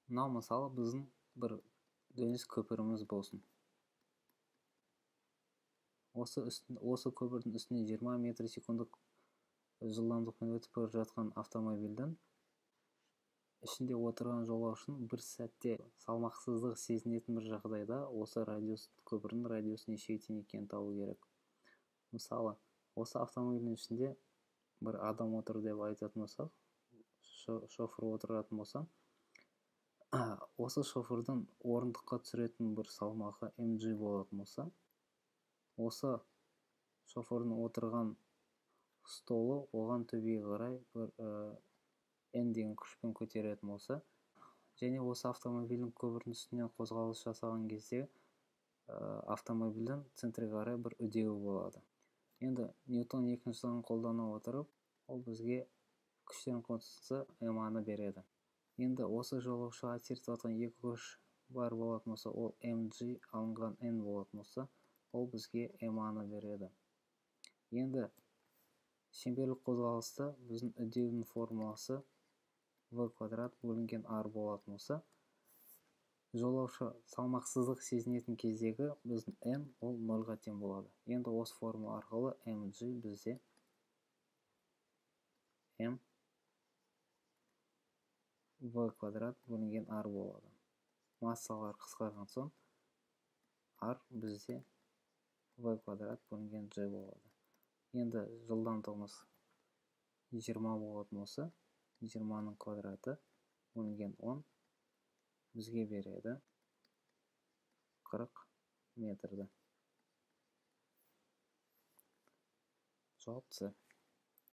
Мынау мысалы біздің бір дөңес көпіріміз болсын. Осы көпірдің үстіне 20 метр секундық жылдамдықпен өтіп бара жатқан автомобильдің ішінде отырған жолаушының бір сәтте салмақсыздық сезінетін бір жағдайда осы радиус, көпірдің радиусы нешеге тең екенін табу керек. Мысалы, осы автомобильдің ішінде бір адам отыр деп айтатын болсақ, шофер отыратын болса, осы шофердің орындыққа түсіретін бір салмағы mg болатын болса, осы шофердің отырған столы оған төбеге қарай бір n деген күшпен көтеретін болса, және осы автомобильдің көпірдің үстінен қозғалыс жасаған кезде автомобильдің центрге қарай бір үдеуі болады. Енді Ньютон екінші заңын қолдана отырып, ол бізге күштердің қосындысы ма-ны береді. Енді осы жолаушыға әсер етіп жатқан екі күш бар болатын болса, ол mg алынған n болатын болса, ол бізге ма-ны береді. Енді шеңберлік қозғалыста біздің үдеудің формуласы v квадрат бөлінген r болатын болса, жолаушы салмақсыздық сезінетін кездегі біздің n ол 0-ға тең болады. Енді осы формула арқылы mg бізде m v квадрат бөлінген r болады. Массалар қысқарған соң r бізде v квадрат бөлінген g болады. Енді жылдамдығымыз 20 болатын болса, 20-ның квадраты бөлінген 10 бізге береді 40 метрді. Жауап С.